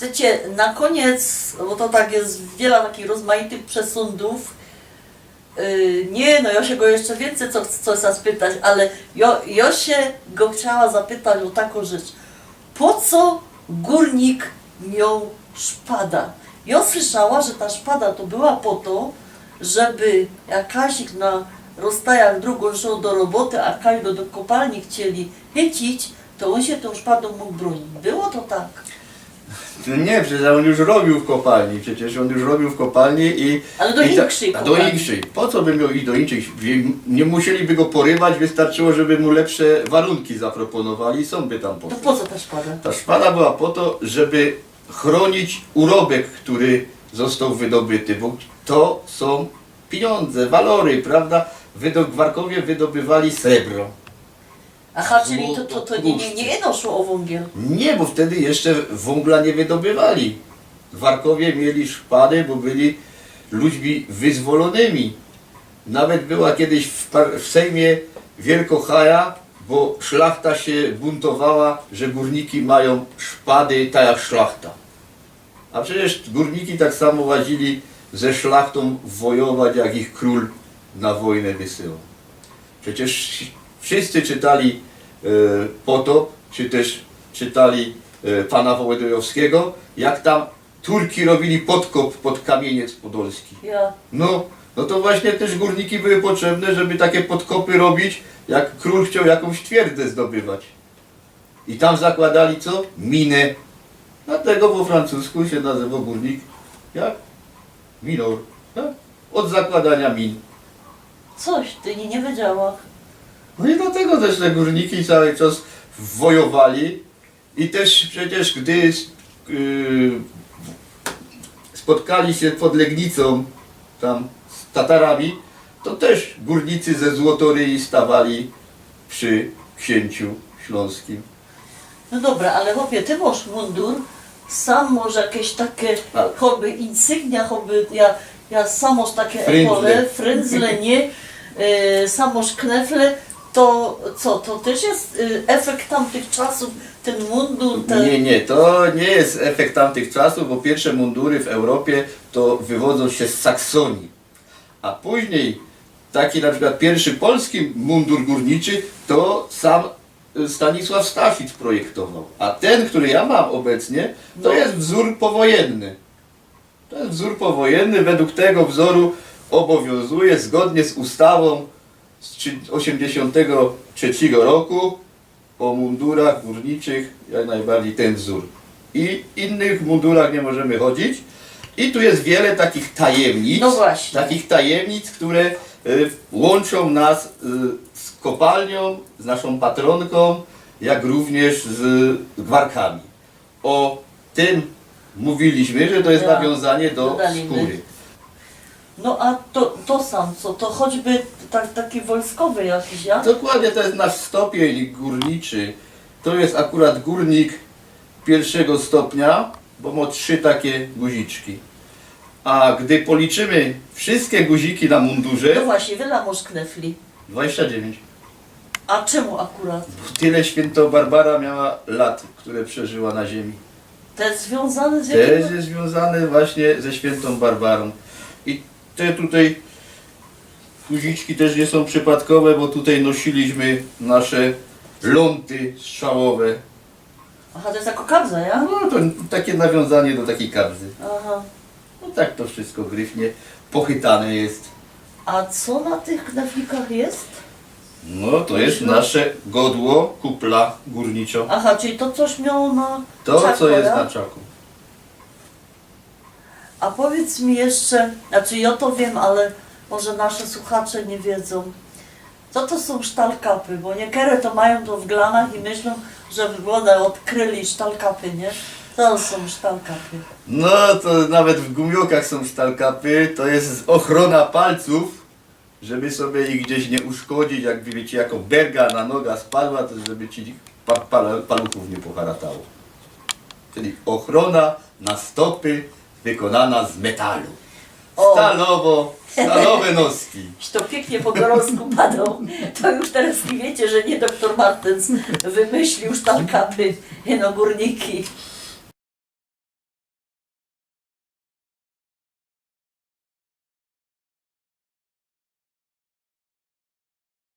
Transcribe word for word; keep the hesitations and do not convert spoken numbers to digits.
Słuchajcie, na koniec, bo to tak jest wiele takich rozmaitych przesądów. Yy, nie, no, ja się go jeszcze więcej co, co chcę spytać, ale ja, ja się go chciała zapytać o taką rzecz. Po co górnik miał szpada? Ja słyszała, że ta szpada to była po to, żeby jak Kasik na rozstajach drogą szedł do roboty, a Kaś go do kopalni chcieli chycić, to on się tą szpadą mógł bronić. Było to tak. No nie, przecież on już robił w kopalni, przecież on już robił w kopalni i... Ale do i ta- inkszej A do kopalni. Inkszej. Po co by miał iść do inkszej? Nie musieli by go porywać, wystarczyło, żeby mu lepsze warunki zaproponowali i sam by tam To poszedł. Po co ta szpada? Ta szpada była po to, żeby chronić urobek, który został wydobyty, bo to są pieniądze, walory, prawda? Wydo- Gwarkowie wydobywali srebro. Aha, czyli to, to, Złoto, to nie, nie, tłuszcze. Nie jedno szło o węgiel. Nie, bo wtedy jeszcze węgla nie wydobywali. Gwarkowie mieli szpady, bo byli ludźmi wyzwolonymi. Nawet była kiedyś w, par- w Sejmie wielko haja, bo szlachta się buntowała, że górniki mają szpady tak jak szlachta. A przecież górniki tak samo łazili ze szlachtą wojować, jak ich król na wojnę wysyłał. Przecież wszyscy czytali e, Potop, czy też czytali e, pana Wołodyjowskiego, jak tam Turki robili podkop pod Kamieniec Podolski. Ja. No, no to właśnie też górniki były potrzebne, żeby takie podkopy robić, jak król chciał jakąś twierdzę zdobywać. I tam zakładali co? Miny. Dlatego po francusku się nazywa górnik jak? Minor. Tak? Od zakładania min. Coś ty nie, nie wiedziała. No i dlatego też te górniki cały czas wojowali i też przecież gdy yy, spotkali się pod Legnicą tam z Tatarami, to też górnicy ze Złotoryi stawali przy księciu śląskim. No dobra, ale chłopie, ty masz mundur, sam masz jakieś takie Ale- choby insygnia, choby, ja, ja sam masz takie Fryndzle. Epole, fryndzle, nie, e, sam masz knefle, to co, to też jest e, efekt tamtych czasów, ten mundur, te... Nie, nie, to nie jest efekt tamtych czasów, bo pierwsze mundury w Europie to wywodzą się z Saksonii. A później taki na przykład pierwszy polski mundur górniczy to sam y, Stanisław Staszic projektował. A ten, który ja mam obecnie, to No. Jest wzór powojenny. To jest wzór powojenny, według tego wzoru obowiązuje zgodnie z ustawą z trzy- osiemdziesiątego trzeciego roku o mundurach górniczych jak najbardziej ten wzór. I innych mundurach nie możemy chodzić. I tu jest wiele takich tajemnic, No właśnie. Takich tajemnic, które y, łączą nas y, z kopalnią, z naszą patronką, jak również z gwarkami. O tym mówiliśmy, że to jest Ja. Nawiązanie do Dodali skóry. my. No a to, to sam co, to choćby tak, taki wojskowy jakiś, ja? Dokładnie, to jest nasz stopień górniczy. To jest akurat górnik pierwszego stopnia, bo ma trzy takie guziczki. A gdy policzymy wszystkie guziki na No mundurze, właśnie, wiele masz knefli. dwadzieścia dziewięć. A czemu akurat? Tyle świętą Barbara miała lat, które przeżyła na ziemi. To jest związane z Też jakim... Jest związany właśnie ze świętą Barbarą. I te tutaj guziczki też nie są przypadkowe, bo tutaj nosiliśmy nasze ląty strzałowe. Aha, to jest jako kabza, ja? No to takie nawiązanie do takiej kabzy. Aha. No tak to wszystko gryfnie pochytane jest. A co na tych kneflikach jest? No to jest nasze godło, kupla górniczą. Aha, czyli to coś miało na To co czaku, jest ja? Na czaku. A powiedz mi jeszcze, znaczy ja to wiem, ale może nasze słuchacze nie wiedzą. Co to są sztalkapy? Bo niektóre to mają to w glanach i myślą, że one odkryli sztalkapy, nie? To są sztalkapy. No to nawet w gumiokach są sztalkapy, to jest ochrona palców, żeby sobie ich gdzieś nie uszkodzić, jakby ci jako berga na noga spadła, to żeby ci pa, pa, paluchów nie poharatało. Czyli ochrona na stopy wykonana z metalu. O. Stalowo, stalowe noski. To pięknie po gorącku padło. To już teraz nie wiecie, że nie doktor Martens wymyślił sztalkapy, no górniki.